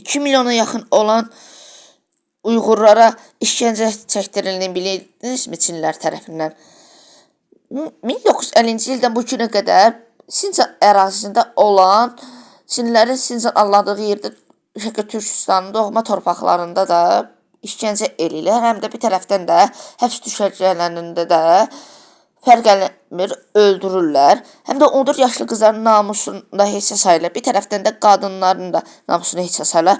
2 milyona yaxın olan Uyğurlara işgəncə çəkdirildiyini bilirsinizmi Çinlilər tərəfindən? 1950-ci ildən bu günə qədər Sincan ərazisində olan Çinlilərin Sincan adlandığı yerdə Şərqi Türkistanın doğma torpaqlarında da işgəncə eləyirlər. Həm də bir tərəfdən də həbs düşərgələrində də fərq eləmir, öldürürlər. Həm də 14 yaşlı qızların namusunu da heçə sayırlar. Bir tərəfdən də qadınların da namusunu heçə sayırlar.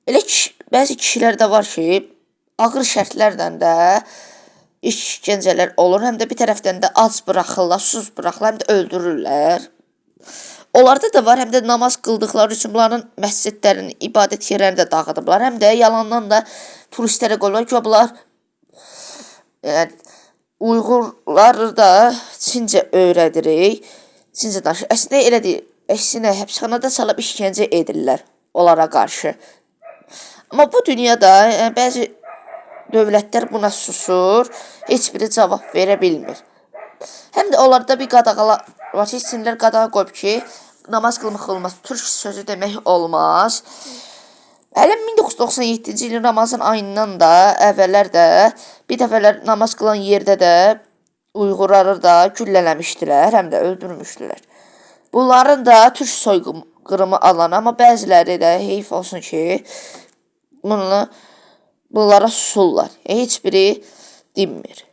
Elə ki, bəzi kişilər də var ki, ağır şərtlərlə də işgəncələr olur. Həm də bir tərəfdən də ac buraxırlar, susuz buraxırlar, həm də öldürürlər. Onlarda da var, həm də namaz qıldıqları üçün bunların məscidlərini, ibadət yerlərini də dağıdıblar. Həm də yalandan da turistlərə qoyurlar ki, bunlar yəni Uyğurları da Çincə öyrədirik. Çincə danışır. Əslində elə deyil. Əksinə həbsxanada salıb işgəncə edirlər onlara qarşı. Amma bu dünyada yəni, bəzi dövlətlər buna susur, heç biri cavab verə bilmir. Həm də onlarda bir qadağalar var ki, Çinlilər qadağa qoyub ki, namaz qılmaq olmaz, türk sözü demək olmaz. Hələ 1997-ci ilin Ramazan ayından da əvvəllər də bir dəfələr namaz qılan yerdə də Uyğurları da güllələmişdilər, həm də öldürmüşdülər. Bunların da türk soyqırımı adlanır, amma bəziləri də heyf olsun ki, bunu bunlara susurlar. Heç biri dinmir.